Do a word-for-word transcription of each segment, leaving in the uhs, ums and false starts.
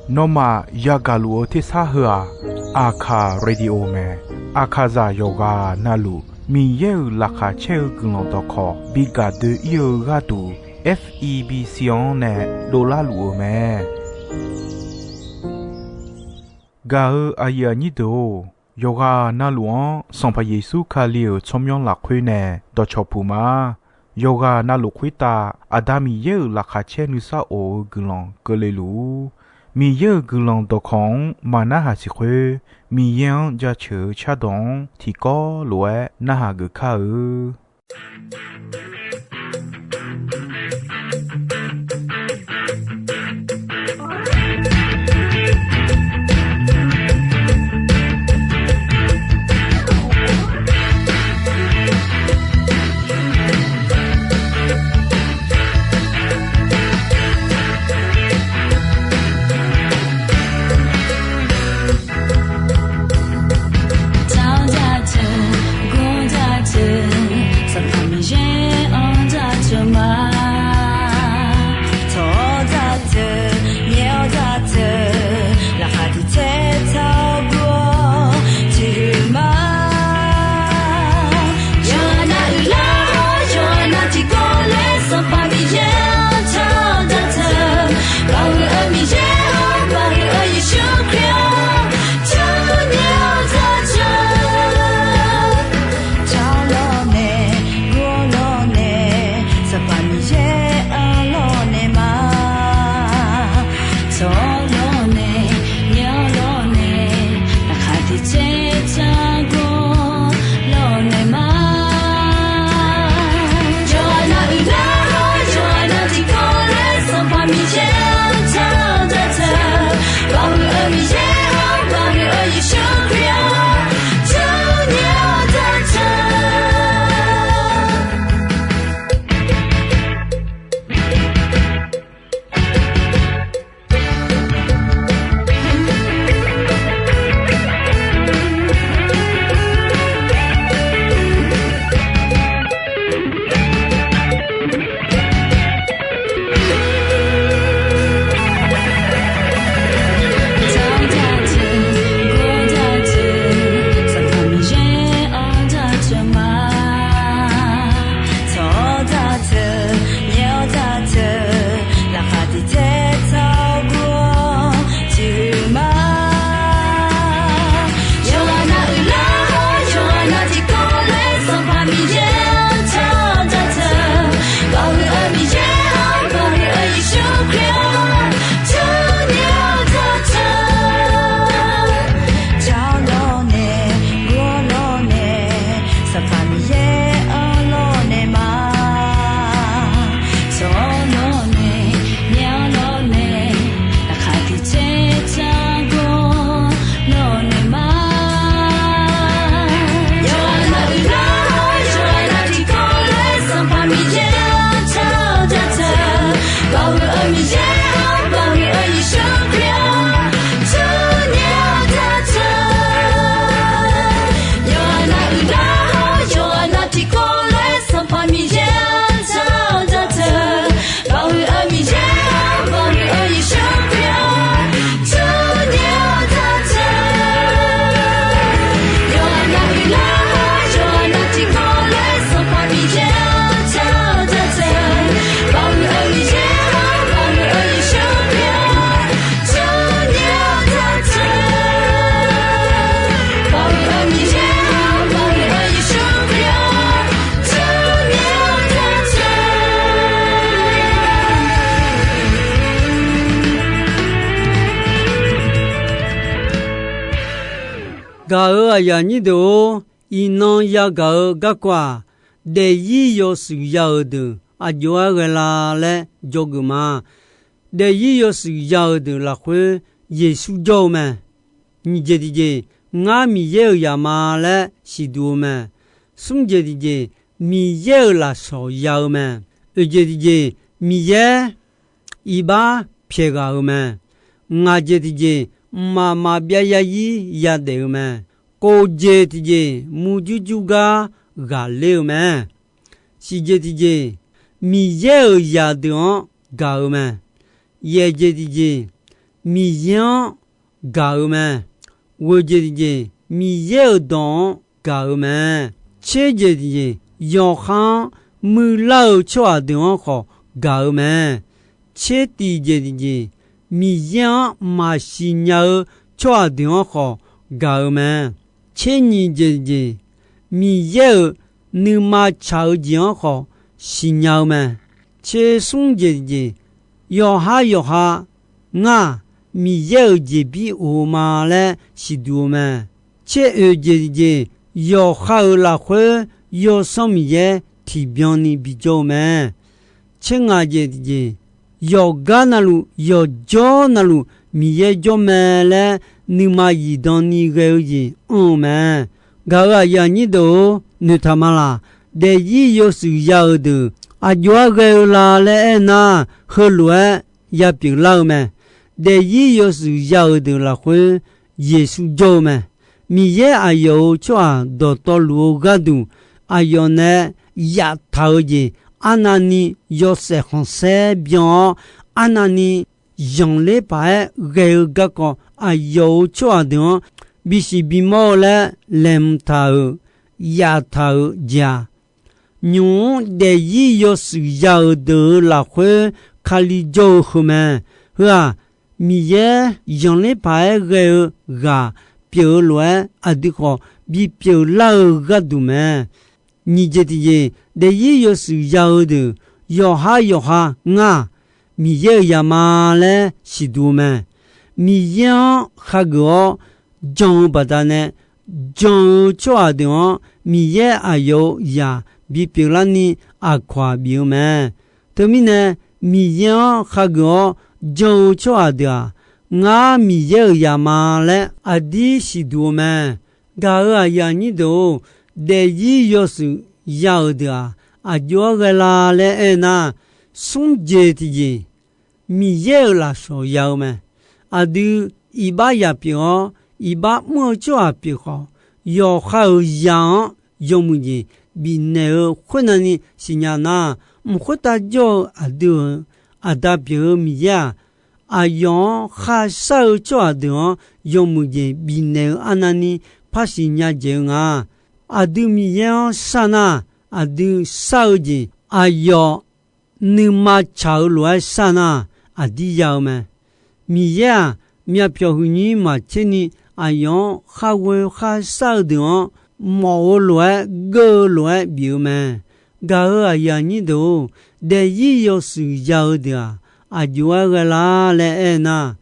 Nawmaf yagaq luf-eu tersar heu-aq, Aqkaq Radio mae. Aqkaqzaq yawqghaq navluf Miqyaer-euq laqkhaq caer-eu guiqlanq dawqkawq bi gaq doe-ir-eu gharduq, F E B C-anr nae dovlar luf-eu mae. Gaq-eu aqyuif aqnyir deuq-or, yawqghaq navluf-anr Sanqpaq Yeqsur Kali-euq tsawrmyanr lafkhoer nae dawqcawq puq ma. Yawqghaq navluf khoertav Aqda Miqyaer-euq laqkhaq caer nuisar of-eu guiqlanq keuvle luf-ur. Miqyaer-euq guiqlanq dawqkawq-anr maqnarhaq siq khoer, Miqyaer-anr jaceuq-eu cardawq-anr tiqkawv lof-aer narhaq geuf kar-eu. Gaq-euq aqyuif aqnyir deuq-or, iqnan yagaq-eu garkawv-aq, daefzir yawshuif ya-euq deuq aqjox-aer ghae la laer dzawgeuf ma. Daefzir yawshuif ya-euq deuq lafkhoer Yeqsur jawr-eu mae. Nyiq jeq tiqjeq, ngar Miqyaer-euq zaq ma laer siqduq-eu mae. Smr jeq tiqjeq, Miqyaer-euq lafsawq ya-eu mae. Oeq jeq tiqjeq, Miqyaer iqbax pyaeq ghaq-euq mae. Ngaq jeq tiqjeq, mqmaq maqbyav zarzir yadaef-eu mae. Kof jeq tiqjeq, murjur jur gar ghaqler-eu mae. Shiq jeq tiqjeq, Miqyaer-euq zaqdeuq-anr gaq-eu mae. Yaeq jeq tiqjeq, Miqyaer-anr gaq-eu mae. Ghoeq jeq tiqjeq, Miqyaer-euq dawq-anr gaq-eu mae. Tser jeq tiqjeq, yawqha-anr muiqlar-eu tsawrhaq deuq-anr khawf gaq-eu mae. Tser tiq jeq tiqjeq, Miqyaer-anr maqsiq nya-eu tsawrhaq deuq-anr khawf gaq-eu mae. Tser nyiq jeq tiqjeq, Miqyaer-euq nuima tsaq-eu jeq-anr khawf siqnya-eu mae. Tser smr jeq tiqjeq, yawqhar yawqha ngar-aq, Miqyaer-euq jeqbir of-eu ma laer siqduq-eu mae. Tser oeq jeq tiqjeq, yawqha-euq lafkhoer Yawsanr Miqyaer tiqbyan ni bijawr-eu mae. Tser ngaq jeq tiqjeq, yawqgar navluf yawqjawr navluf Miqyaer jawr mae laer nuima zifdan ni ghae-eu jeq anr-eu mae. Gaq-euq aqyuif aqnyir deuq-or, noeqtaq ma laq. Daefzir yawshuif ya-euq deuq aqjox-aer ghae-eu la laer aernar, heulof-aer ya pyeuflar-eu mae. Daefzir yawshuif ya-euq deuq lafkhoer Yeqsur jawr-eu mae. Miqyaer aqyawf-euq tsawrhaq dawqtawvluf-eu gharduq, aqyawf nae yaftaq-eu jeq arnavni yawshaef khanqsaer byan-awr, arnavni zanqler paq-aer ghae-eu garkawv aqyawf-euq tsawrhaq deuq-anr bisiq bimawr-eu laer laeqhmq taq-euq, yaftaq-euq jeq-aq, nymq-mr daefzir yawshuif ya-euq deuq-euq lafkhoer Kali jawr-eu heu mae. Heu-aq, Miqyaer zanqler paq-aer ghae-eu ghaq pyeuf-eu lof-aer, aqdui khawf bipyeuf lar-eu gharduq mae. Nyiq jeq tiqjeq, daefzir yawshuif ya-eu deuq yawqhar yawqha ngar-aq, Miqyaer-euq zaq ma laer siqduq-eu mae. Miqyaer-anr khageuf-awr jan-eu baqdanae, jan-eu tsawrhaq deuq-anr Miqyaer aqyawf-euq zaq bipyeuf larni aqkawq-aq bif-eu mae. Teumirnae, Miqyaer-anr khageuf-awr jan-eu tsawrhaq deuq-aq, ngar Miqyaer-euq zaq ma laer aqdir siqduq-eu mae. Gaq-euq aqyuif aqnyir deuq-or, daefzir yawshuif ya-euq deuq-aq, aqjox-aer ghae la laer aernar, smr jeq tiqjeq, Miqyaer-euq lafsawq ya-eu mae. Aqdui iqbax zaq pyeuf-awr, iqbax mr-eu tsawrhaq pyeuf khawf, yawqha-euq zaq-anr yawmuiq jeq bifnaeq-eu khoernavni siqnya nar, mq khoertav jawr-eu aqdui-euq Aqda pyeuf-eu Miqyaer-aq, aqyawf-anr kharshar-eu tsawrhaq deuq-anr yawmuiq jeq bifnaeq-eu arnavni par siqnya dzaeq-eu nga. Aqdui Miqyaer-anr shar nar, aqdui shar-eu jeq aqyawf nuima tsaq-eu lof-aer shar nar, aqdir ya-eu mae. Miqyaer-aq, myavpyawq huiqnyir maqtser ni aqyawf-anr kharghoe kharshar-eu deuq-anr mawf-eu lof-aer, geur-eu lof-aer bif-eu mae. Gaq-euq aqyuif aqnyir deuq-or, daefzir yawshuif ya-eu deuq-aq, aqjox-aer ghae lar laer aernar,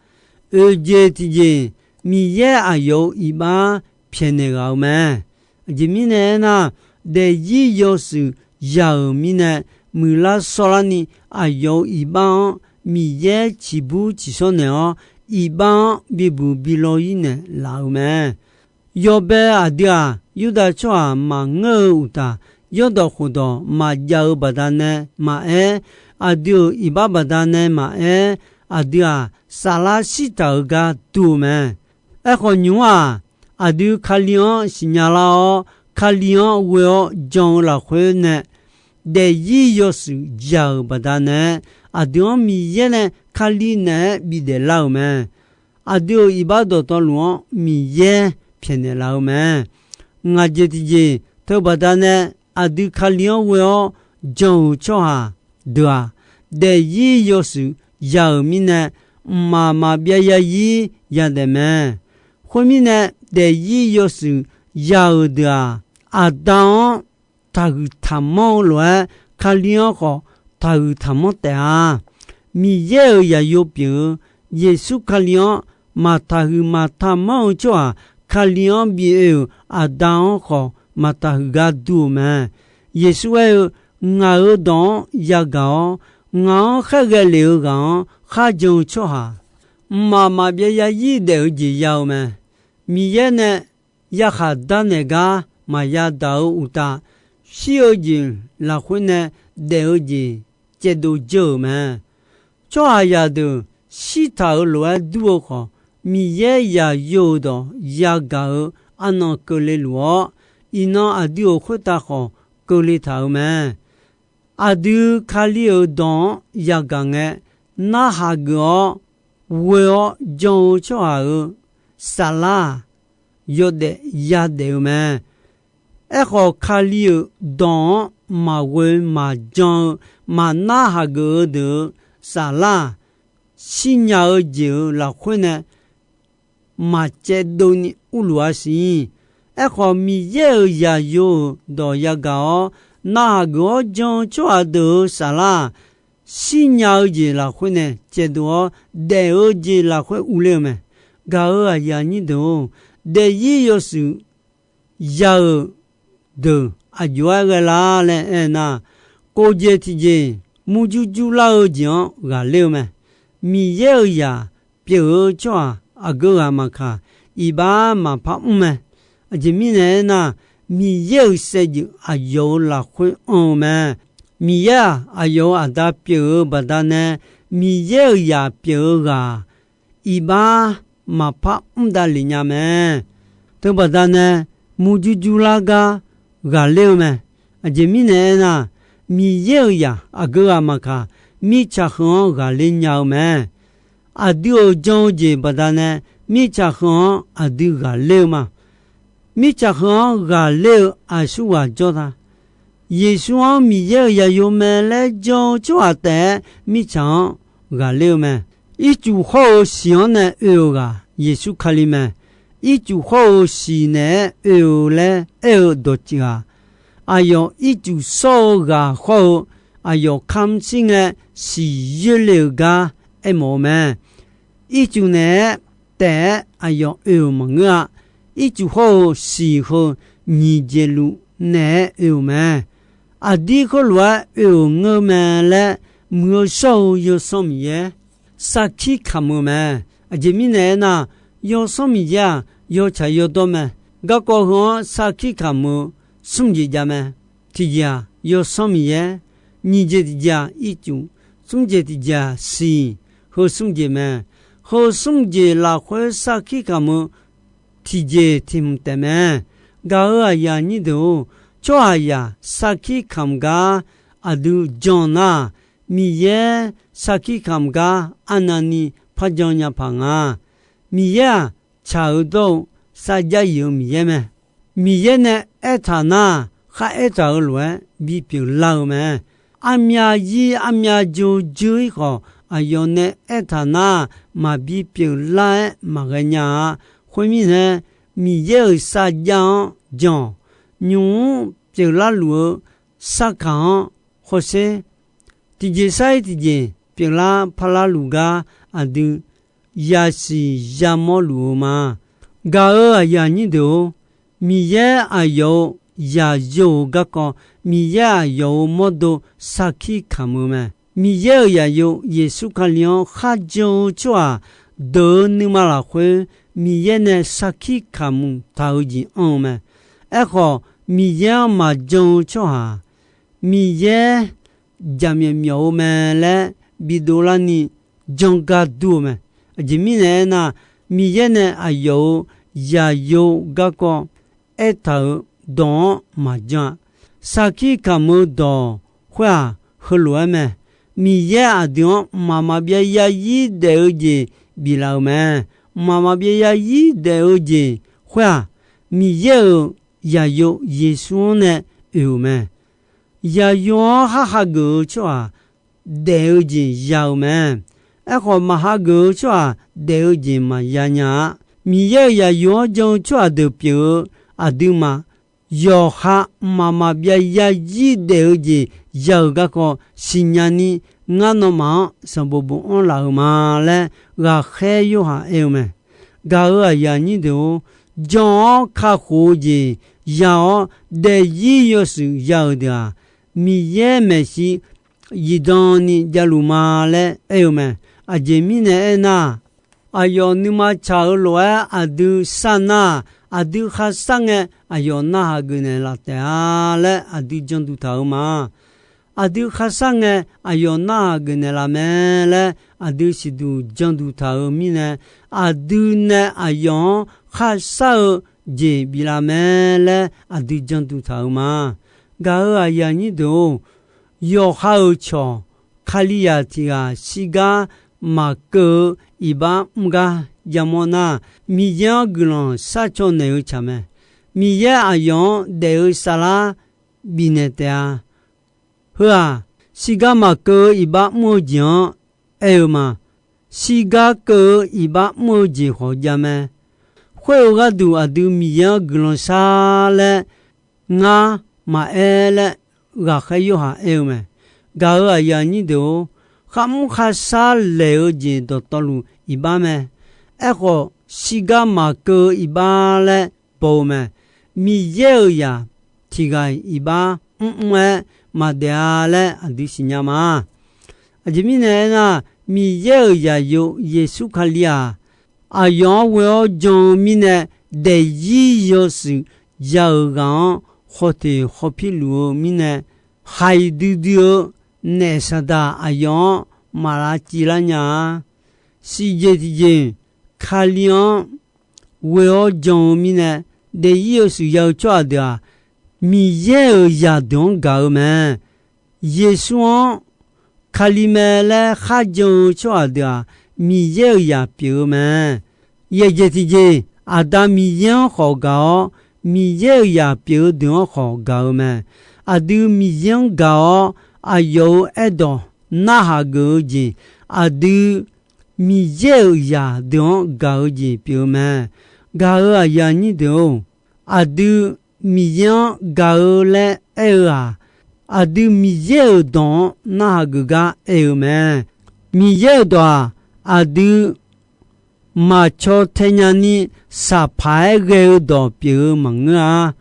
oeq jeq tiqjeq, Miqyaer aqyawf-euq iqbax pyaeqnaeq ghaq-eu mae. Aqjeq mirnae aernar, daefzir yawshuif ya-euq mirnae, muiqlar shawrlarni aqyawf-euq iqbax-anr Miqyaer ciqbur ciqshawr naeq-awr, iqbax-anr bibuq bilaw-ir naeq laf-eu mae. Yawbae aqdui-aq, Yurdav tsawrhaq maqngeur-eu uqtaf, yawrdawq khofdawq maqjav-eu baqdanae maqaer, aqdui-euq iqbax baqdanae maqaer, aqdui-aq, saflar shirtaq-euq gar dur-eu mae. Aerkhawf nymq-mr-aq, aqdui Kali-anr siqnya lar-awr, Kali-anr ghoe-awr jan-eu lafkhoer nae daefzir yawshuif ya-euq baqdanae, aqdui-anr Miqyaer nae Kali naeq-aer bidaef lar-euq mae. Aqdui-euq iqbax dawqtawvluf-anr Miqyaer pyaeqnaeq laf-eu mae. Ngaq jeq tiqjeq teu baqdanae, aqdui Kali-anr ghoe-awr jan-euq tsawrhaq deuq-aq, daefzir yawshuif ya-euq mirnae, mqmaq maqbyav zarzir yadaef mae. Khoermirnae, daefzir yawshuif ya-euq deuq-aq, Aqda-anr taqhuiq taqmanr-eu lof-aer, Kali-anr khawf taqhuiq taqmanr taef-a. Miqyaer-euq zaqyo pyeuf-eu Yeqsur Kali-anr maqtaqhuiq maqtaqmanr-eu tsawrhaq Kali-anr bi oe-euq Aqda-anr khawf maqtaqhuiq gar dur-eu mae. Yeqsur aer-eu, Ngaq-euq dawq-anr yagaq-awr, ngaq-anr khaerghae lef-eu ghaq-anr kharjan-eu tsawrhaq, mqmaq maqbyav zarzir daef-eu jeq ya-eu mae. Miqyaer nae yarkhaq darnaeq gar maqya daq-eu uqtaf, shir-eu jeq lafkhoer nae daef-eu jeq caevdov dzeur-euq mae. Tsawrhaqzaq deuq shirtaq-euq lof-aer dur-eu khawf, Miqyaer zaqyo-euq dawq yagaq-eu arnan keuvle luf-awr, iqnan aqdui-euq khoertav khawf keuvle taq-euq mae. Aqdui Kali-euq dawq-anr yagaq ngae, narhaq geuf-awr ghoe-awr jan-eu tsawrhaq-euq saflar-aq, yawdaef yadaef-eu mae. Aerkhawf, Kali-euq dawq-anr maqghoe maqjan-eu maqnar haq geuf-eu deuq-euq saflar-aq, shirnya-eu jeq-euq lafkhoer nae maqcaevdov ni urluf-a siq. Aerkhawf, Miqyaer-euq zaqyo-euq dawq yagaq-awr narhaq geuf-awr jan-eu tsawrhaq deuq-euq saflar-aq, shirnya-eu jeq lafkhoer nae caevdov-awr, daef-eu jeq lafkhoer urler-eu mae. Gaq-euq aqyuif aqnyir deuq-or, daefzir yawshuif ya-euq deuq aqjox-aer ghae lar laer aernar, kof jeq tiqjeq murjur jurlar-eu jeq-anr ghaqler-eu mae. Miqyaer-euq zaq pyeuf-eu tsawrhaq aqgeu ghaq maqkaq, iqbax maqpar mr mae. Aqjeq mirnae aernar, Miqyaer-euq saevdzeuf aqyawf-euq lafkhoer anr-eu mae. Miqyaer-aq, aqyawf-euq Aqda pyeuf-eu baqdanae, Miqyaer-euq zaq pyeuf-eu ghaq iqbax maqpar mr davlef nya mae. Teubaqda nae murjur jurlar gar ghaqler-eu mae. Aqjeq mirnae aernar, Miqyaer-euq zaq aqgeu ghaq maqkaq, mirtsaq heu-anr ghaqler nya-eu mae. Aqdui-euq jan-eu jeq baqdanae, mirtsaq heu-anr aqdui ghaqler-eu ma. Mirtsaq heu-anr ghaqler-eu aqsurghaq jawr ta. Yeqsur-anr Miqyaer-euq zaqyo mae laer jan-eu tsawrhaq taef-aer mirtsaq-anr ghaqler-eu mae. Ircuf hawr-eu siq-anr nae oe-euq ghaq Yeqsur Kali mae. Ircuf hawr-eu siq naeq-aer oe-eu laer aer-eu dawqtsuif ghaq, aqyawf ircuf shawr-eu ghaq hawr-eu, aqyawf kamq shir ngae siq yoerle-euq gar aermawf-eu mae. Ircuf naeq-aer taef-aer aqyawf oe-euq maqngeur-a. Ircuf hawr-eu siq heu nyiq jeq luf naeq-aer oe-euq mae. Aqdir khoerlof-aer oe-euq ngeur mae laer, Muiq-eu shawr-eu Yawsanr Miqyaer sarkir kamq-eu mae. Aqjeq mirnae aernar, Yawsanr Miqyaer-aq, yawtsaq yawdawr mae. Garkawv heu-anr sarkir kamq-eu smr jeq jav mae. Tiqjeq-aq, Yawsanr Miqyaer, nyiq jeq tiqjeq-aq, ircuf, smr jeq tiqjeq-aq, siq, heu smr jeq mae. Heu smr jeq lafkhoer sarkir kamq-eu tiqjeq tiq hmq taef mae. Gaq-euq aqyuif aqnyir deuq-or, tsawrhaqzaq sarkir kamq gar aqdui jan nar, Miqyaer sarkir kamq gar arnavni par jan nya paq nga. Miqyaer-aq, tsaq-eu dawr-eu sarjax yif-eu Miqyaer mae. Miqyaer nae aertaq nar, khar aertaq-eu lof-aer bipyeuf lar-eu mae. Armyav zir armyav jo dzeur-ir khawf, aqyawf nae aertaq nar, maqbi pyeuflar-aer maqghae nya-a. Khoermirnae, Miqyaer-euq sarjax-anr jan-awq. Nymq-mr pyeuflar luf-eu sarkaq-anr hawsher. Tiqjeq sar-ir tiqjeq pyeuflar parlar luf gar aqdui yasiq yamawr luf-eu ma. Gaq-euq aqyuif aqnyir deuq-or, Miqyaer aqyawf-euq zaqyo-euq garkawv, Miqyaer aqyawf-euq mawrdo sarkir kamq-eu mae. Miqyaer-euq zaqyo Yeqsur Kali-anr kharjan-eu tsawrhaq deuq-euq nuima lafkhoer, Miqyaer nae sarkir kamq taq-eu jeq anr-eu mae. Aerkhawf, Miqyaer-anr maqjan-eu tsawrhaq, Miqyaer jaqmyawf myawf-eu mae laer bidov larni jan gar dur-eu mae. Aqjeq mirnae aernar, Miqyaer nae aqyawf-euq zaqyo garkawv aertaq-euq dawq-anr maqjan-a. Sarkir kamq-eu dawq khoer-aq, heulof-aer mae. Miqyaer aqdui-anr mqmaq maqbyav yarzir daef-eu jeq biflaf-euq mae. Mqmaq maqbyav yarzir daef-eu jeq khoer-aq, Miqyaer-euq zaqyo Yeqsur-anr nae oe-euq mae. Zaqyo-anr khar hageuf-eu tsawrhaq daef-eu jeq ya-eu mae. Aerkhawf, maq hageuf-eu tsawrhaq daef-eu jeq maqya nya-a. Miqyaer-euq zaqyo-anr jan-eu tsawrhaq deuq pyeuf-eu aqduimaf yawqha mqmaq maqbyav yarzir daef-eu jeq ya-euq garkawv siqnya ni, ngar nawmaf-anr sanqbof bofanr laf-euq ma laer, ghaqkhaer Yorhaq aer-eu mae. Gaq-euq aqyuif aqnyir deuq-or, jan-awr kakhof-eu jeq ya-awr, daefzir yawshuif ya-euq deuq-aq, Miqyaer maeqshi zifdan ni javluf ma laer aer-eu mae. Aqjeq mirnae aernar, aqyawf nuima tsaq-eu lof-aer aqdui sar nar, aqdui kharshar ngae aqyawf narhaq geufnaeq laf taef-a laer aqdui janduq taq-euq ma. Aqdui kharshar ngae aqyawf narhaq geufnaeq laf mae laer aqdui siqduq janduq taq-euq mirnae, aqdui nae aqyawf-anr kharshar-eu jeq biflaf mae laer aqdui janduq taq-euq ma. Gaq-euq aqyuif aqnyir deuq-or, yawqha-euq cawq Kalizaq tiq ghaq shirgar maqkeuv-eu iqbax mr gar jamawr nar, Miqyaer-anr guiqlanq sharcaw naeq-eu tsaq mae. Miqyaer aqyawf-anr daef-eu saflar bifnaeq taef-a. Heu-aq, shirgar maqkeuv-eu iqbax mr-eu jeq-anr aer-eu ma. Shirgar keuv-eu iqbax mr-eu jeq khawf jav mae. Khoer-eu gharduq aqdui Miqyaer-anr guiqlanq shar laer ngar maqaer laer ghaqkhaer Yorhaq aer-eu mae. Gaq-euq aqyuif aqnyir deuq-or, kharmr kharshar laeq-eu jeq dawqtawvluf iqbax mae. Aerkhawf, shirgar maqkeuv-eu iqbax laer baw-eu mae. Miqyaer-euq zaq tiq ghaq-iq iqbax mrmr-aer maqdaef-a laer aqdui siqnya ma. Aqjeq mirnae aernar, Miqyaer-euq zaqyo Yeqsur Kali-aq, aqyawf-anr ghoe-awr jan-eu mirnae, daefzir yawshuif ya-euq ghaq-anr khawteq khawpir luf-eu mirnae, haiq duidui-eu naef Saqdaq aqyawf-anr maq lavciv lar nya-a. Siqjeq tiqjeq, Kali-anr ghoe-awr jan-eu mirnae, daefzir yawshuif ya-eu tsawrhaq deuq-aq, Miqyaer-euq zaqdeuq-anr gaq-eu mae. Yeqsur-anr Kali mae laer kharjan-eu tsawrhaq deuq-aq, Miqyaer-euq zaq pyeuf-eu mae. Yaeqjeq tiqjeq, Aqda Miqyaer-anr khawf gaq-awr, Miqyaer-euq zaq pyeuf-eu deuq-anr khawf gaq-eu mae. Aqdui Miqyaer-anr gaq-awr, aqyawf-euq aerdawq narhaq geuf-eu jeq, aqdui Miqyaer-euq zaqdeuq-anr gaq-eu jeq pyeuf-eu mae. Gaq-euq aqyuif aqnyir deuq-or, aqdui Miqyaer-anr gaq-eu laer aer-eu-aq, aqdui Miqyaer-euq dawq-anr narhaq geuf gar aer-eu mae. Miqyaer-euq dawq-aq, aqdui maqcaw tae nyani saqpaq-aer ghae-eu dawq pyeuf-eu maqngeur-a.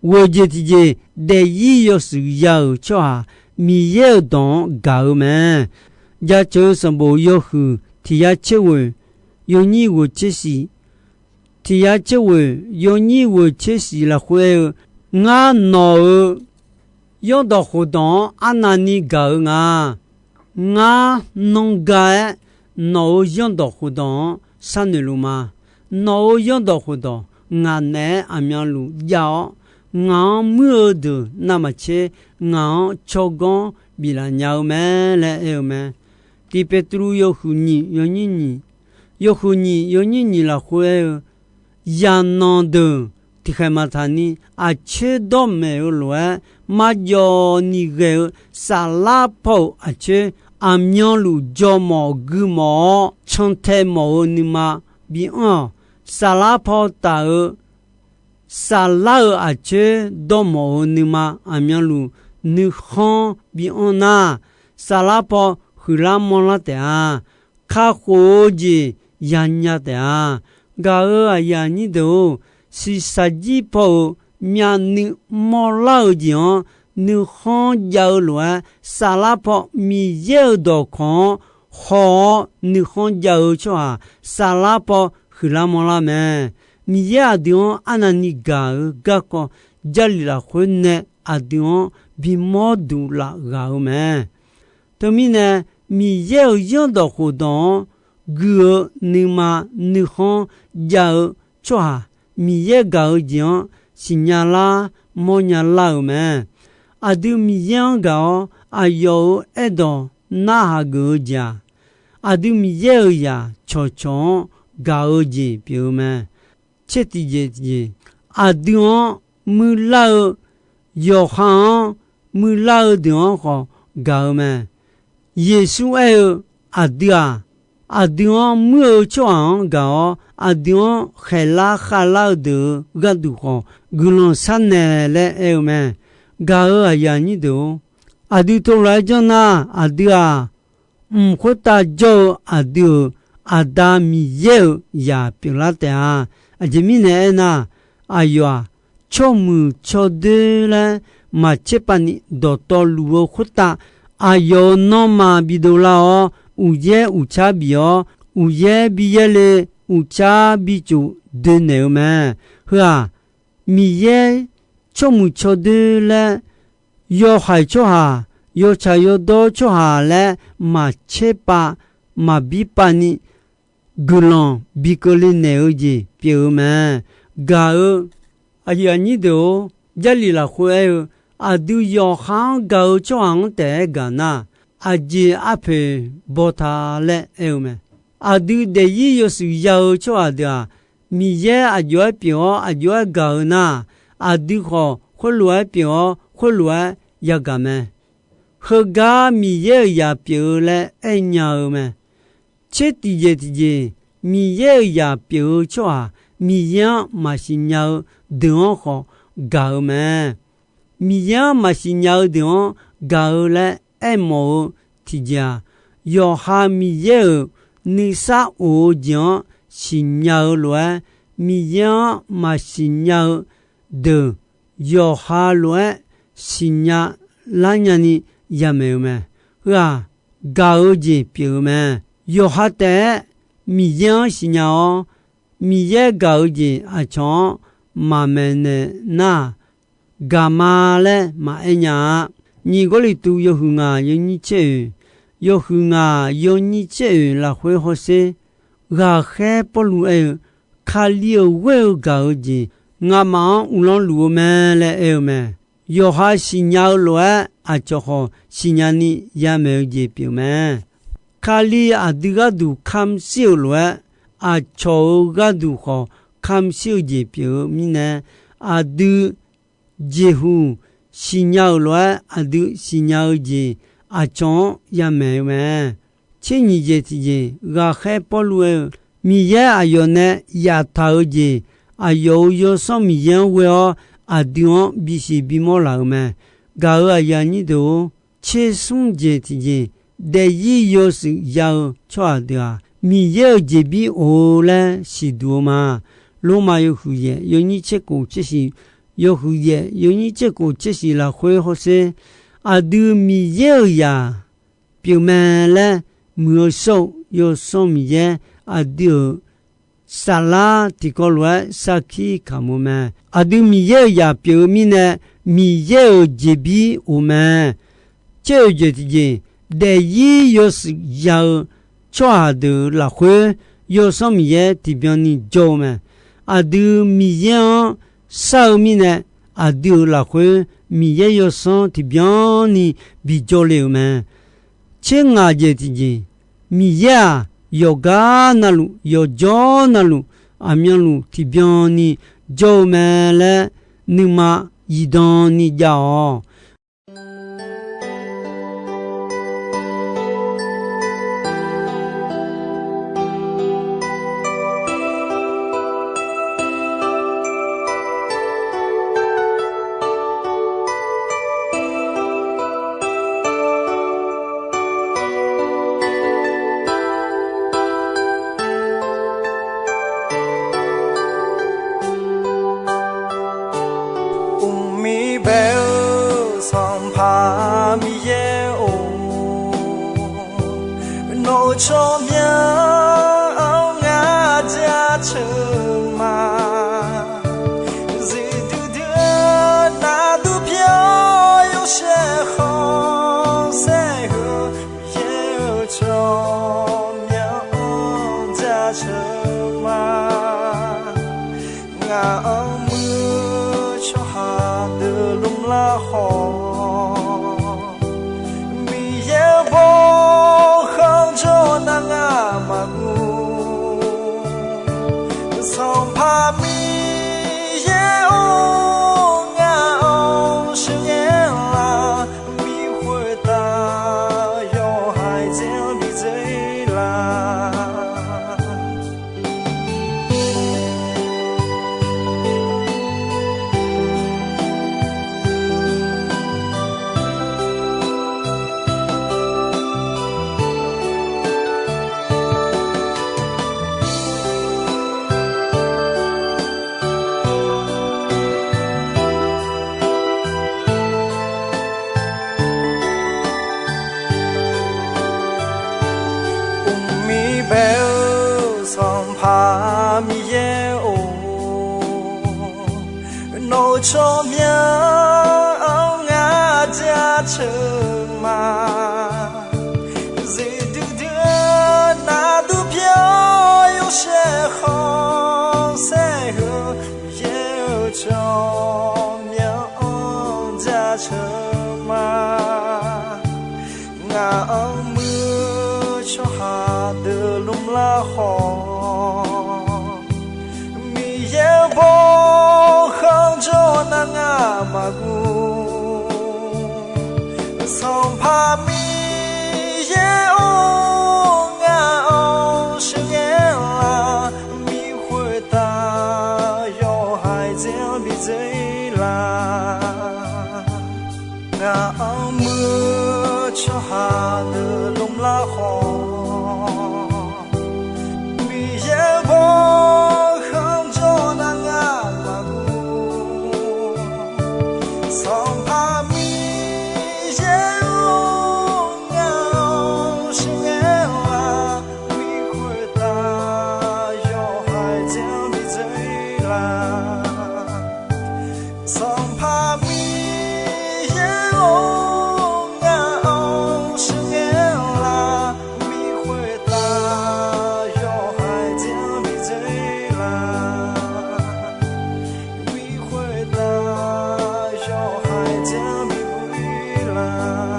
Ghoeq jeq tiqjeq, daefzir yawshuif ya-euq tsawrhaq Miqyaer-euq dawq-anr gaq-eu mae. Jaceuq-eu sanqbof yawhuiq tiq yar tser ghoeq yawnyir ghoeq tser shif, tiq yar tser ghoeq yawnyir ghoeq tser shif lafkhoer aer-eu, Ngar nawq-euq zanrdawq khofdawq-anr arnavni gaq-eu nga. Ngar nanr ga-aer nawq-euq zanrdawq khofdawq-anr sharnoeq luf ma. Nawq-euq zanrdawq khofdawq ngaq naeq-aer aqmyanluf jav-awr, ngaq-anr muir-eu deuq navmaqtser ngaq-anr tsawrganr biflaf nya-eu mae laer aer-eu mae. Tiq Peqtruv yawhuiq nyiq yawnyir nyiq, yawhuiq nyiq yawnyir nyiq lafkhoer aer-eu, Zaqnanq deuq tiqkhaeq maqtaq ni aqcoer dawrmaeq-eu lof-aer marjawv ni ghae-eu saflar paw-euq aqcoer aqmyanluf jawrmawf guimawf-awr cantae mawf-eu nuima bianr-awq. Saflar paw taf-eu saflar-euq aqcoer dawrmawf-eu nuima aqmyanluf nuikhanr bianr nar, saflar paw huiqlar manrlar taef-a. Kakhof-eu jeq yanya taef-a. Gaq-euq aqyuif aqnyir deuq-or, shiqshaq jir paw-euq myavnuiv mawrlar-eu jeq-anr nuikhanr jav-eu lof-aer, saflar paw Miqyaer-euq dawqkawq-anr haw-awr nuikhanr jav-eu tsawrhaq saflar paw huiqlar manrlar mae. Miqyaer aqdui-anr arnavni gaq-eu garkawv Jarlif lafkhoer nae aqdui-anr bimawr duq laf ghaq-eu mae. Teumirnae, Miqyaer-euq zanrdawq khofdawq-anr gui-eu nuima nuikhanr jav-eu tsawrhaq Miqyaer gaq-eu jeq-anr siqnya lar mawrnya lar-euq mae. Aqdui Miqyaer-anr gaq-awr aqyawf-euq aerdawq narhaq geuf-eu jeq-aq, aqdui Miqyaer-euq zaq cawqcawq-anr gaq-eu jeq pyeuf-eu mae. Tser tiqjeq tiqjeq, aqdui-anr muirlar-eu, yawqha-anr muirlar-eu deuq-anr khawf gaq-eu mae. Yeqsur aer-eu, aqdui-aq, aqdui-anr muir-eu tsawrhaq-anr gaq-awr, aqdui-anr khaeqlar khavlar-eu deuq-euq gharduq khawf guiqlanq sharnaeq laer aer-eu mae. Gaq-euq aqyuif aqnyir deuq-or, aqdui tov lof-aer janr nar, aqdui-aq, mq khoertav jawr-eu aqdui-euq Aqda Miqyaer-euq zaq pyeuflar taef-a. Aqjeq mirnae aernar, aqyawf-aq, tsawrmuiq tsawrdoer laer maqtser pav ni dawqtawvluf-eu khoertav, aqyawf-euq nanrma bidov lar-awr, uqyaer uqcar bif-awr, uqyaer bi yaerle, uqcar bi cof doenaeq-eu mae. Heu-aq, Miqyaer tsawrmuiq tsawrdoer laer, yawhaiq tsawrhaq, yawtsaq yawdawr tsawrhaq laer maqtser pav, maqbir pav ni guiqlanq bi keuvle naeq-eu jeq pyeuf-eu mae. Gaq-eu aqyuif aqnyir deuq-or, Jarlif lafkhoer aer-eu, aqdui yawqha-anr gaq-eu tsawrhaq-anr taef-aer gaq nar, aqjeq arpoeq baw ta laer aer-eu mae. Aqdui daefzir yawshuif ya-eu tsawrhaq deuq-aq, Miqyaer aqjox-aer pyeuf-awr aqjox-aer gaq-eu nar, aqdui khawf khoerlof-aer pyeuf-awr khoerlof-aer yagaq mae. Heugar Miqyaer-euq zaq pyeuf-eu laer aernya-eu mae. Tser tiqjeq tiqjeq, Miqyaer-euq zaq pyeuf-eu tsawrhaq Miqyaer-anr maqsiq nya-eu deuq-anr khawf gaq-eu mae. Miqyaer-anr maqsiq nya-eu deuq-anr gaq-eu laer aermawf-eu tiqjeq-aq, yawqha Miqyaer-euq nuisar of-eu jeq-anr siqnya-eu lof-aer, Miqyaer-anr maqsiq nya-eu deuq yawqha lof-aer siqnya lar nyani yamaeq-eu mae. Heu-aq, gaq-eu jeq pyeuf-eu mae. Yawqha taef-aer Miqyaer-anr siqnya-awr, Miqyaer gaq-eu jeq aqcawq-anr maqmaeqnaeq nar-aq, gaq ma laer maqaer nya-a. Nyiq Gawrliqtu yawhuiq ngaq yawnyir caer oeq, yawhuiq ngaq yawnyir caer oeq lafkhoer hawsher, ghaqkhaer Pawrluv aer-eu, Kali-euq ghoer-eu gaq-eu jeq ngamaf-anr uvlanr luf-eu mae laer aer-eu mae. Yawqha siqnya-eu lof-aer aqcawq khawf siqnya ni yamaeq-eu jeq pyeuf mae. Kali aqdui gharduq kamq shir-euq lof-aer, aqcawq-euq gharduq khawf kamq shir-eu jeq pyeuf-eu mirnae, aqdui jeqhuq siqnya-euq lof-aer aqdui siqnya-eu jeq aqcawq-anr yamaeq-eu mae. Tser nyiq jeq tiqjeq, ghaqkhaer Pawrluv aer-eu, Miqyaer aqyawf nae yaftaq-eu jeq, aqyawf-euq Yawsanr Miqyaer-anr ghoe-awr aqdui-anr bisiq bimawr laf-euq mae. Gaq-euq aqyuif aqnyir deuq-or, tser smr jeq tiqjeq, daefzir yawshuif ya-eu tsawrhaq deuq-aq, Miqyaer-euq jeqbir of-eu laer siqduq-eu ma. Lormav yawhuiq yaef yawnyir tser kof tser shiq, yawhuiq yaef yawnyir tser kof tser shiq lafkhoer hawsher, aqdui Miqyaer-euq zaq pyeufmae laer muiq-eu shawr-eu Yawsanr Miqyaer aqdui-euq saflar tiqkawv lof-aer sarkir kamq-eu mae. Aqdui Miqyaer-euq zaq pyeuf-eu mirnae, Miqyaer-euq jeqbir of mae. Tser oeq jeq tiqjeq, daefzir yawshuif ya-eu tsawrhaq deuq lafkhoer Yawsanr Miqyaer tiqbyan ni jawr-eu mae. Aqdui Miqyaer-anr shar-eu mirnae, aqdui-euq lafkhoer Miqyaer Yawsanr tiqbyan ni bijawr le-euq mae. Tser ngaq jeq tiqjeq, Miqyaer-aq, yawqgar navluf yawqjawr navluf aqmyanluf tiqbyan ni jawr-eu mae laer nuima zifdan ni jav-awq. Uqmir bae-eu Sanqpaq Miqyaer-or, nawq-euq tsawrmyanr-anr ngar jaceuq ma. Zuiqdui dui-eu nardur pyeuf-awr yawshaef khanqsaer heu, Miqyaer-euq tsawrmyanr-anr jaceuq ma. Ngaq-anr muiq-eu tsawrhaq deuq lmrlar khawf, Miqyaer-euq bawkhanq jawr nar ngar maqngeur. Sanqpaq Miqyaer-or, ngaq-anr sheuqghae lar, bi khoertav yawhaiq dzer-anr bi dzer lar. Uqmir bae-eu Sanqpaq Miqyaer-or, nawq-euq tsawrmyanr-anr ngar jaceuq ma. Zuiqdui dui-eu nardur pyeuf-awr yawshaef khanqsaer heu, Miqyaer-euq tsawrmyanr-anr jaceuq ma. Ngaq lar khawf, Miqyaer-eu baw khanqjawr nar ngamaf guv. Sanqpaq Miqyaer-or, ngaq-anr sheuqghae lar, mi khoertav yawhaiq dzae-anr bidzae lar. Ngaq-anr muir-eu tsawrhaq deuq lmlar khawf, Miqyaer-eu baw khanqjawr nar ngamaf guv. Sanqpaq Miqyaer-or, ngaq-anr sheuqghae lar, mi khoertav yawhaiq dzae-anr bidzae lar. Sanqpaq Miqyaer-or, ngaq-anr sheuqghae lar, mi khoertav yawhaiq dzae-anr bidzae lar. Mi khoertav yawhaiq dzae-anr bibui lar.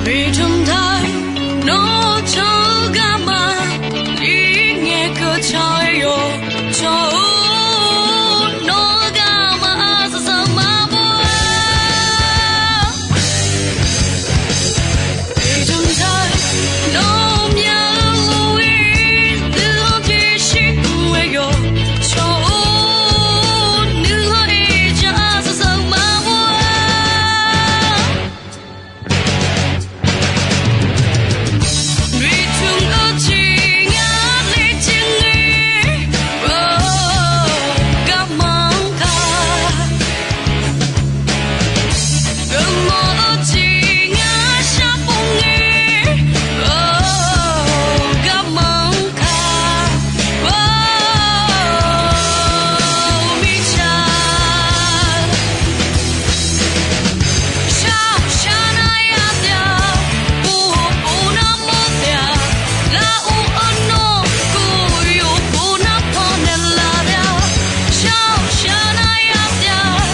Miqcmq taq, nawr can-eu garma, irngae keuv can-aer yawq. Can-or, nawr-eu garma arsaq saq maqbawr-a. Miqcmq taq, nawr myav-eu lof-ir nuihanr tiqshir mr-aer yawq. Can-or, nuihanr-ir jar arsaq saq maqbawr-a. Miqcmq-eu tiq ngar ler tiq ngae, garma-anr ka. Geufmawf-eu tiq ngar shar pov ngae, garma-anr ka. Mirtsaq shar-awq shar nar yar taef-a, pov-awq pov nar mawr taef-a, lar-or arnawr kov yawq pov nar pannaeq laf taef-a, shar-awq shar nar yar taef-a,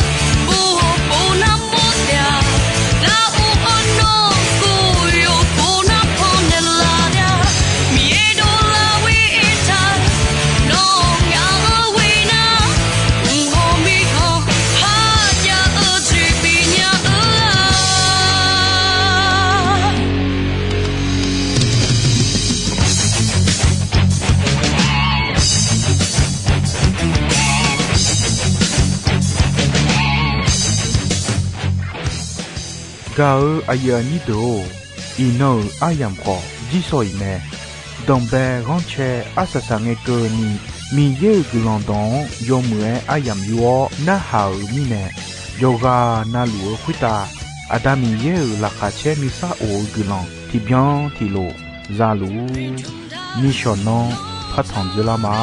pov-awq pov nar mawr taef-a, lar-or arnawr kov yawq pov nar pannaeq laf taef-a, Miqyaer dovlar wir aertaq, nawq ngaq-anr ghoe nar, mq hawq mirkhanq kharjav-eu jeq bifnya-eu-a. Gaq-eu aqyuif aqnyir deuq-or, iqnan-euq aryamq khawf jirsawq iq mae. Danqbae ghanrcae arsaq saq ngae keuvni, Miqyaer-euq guiqlanq dawq-anr yawmuiq-aer aryamq yur-awr narhaq-euq mirnae, yawqghaq navluf-eu khoertav Aqda Miqyaer-euq laqkhaq caer nuisar of-eu guiqlanq tiqbyan tiqlof za luf-ur. Nishawq nanr partanq dzeurlar ma.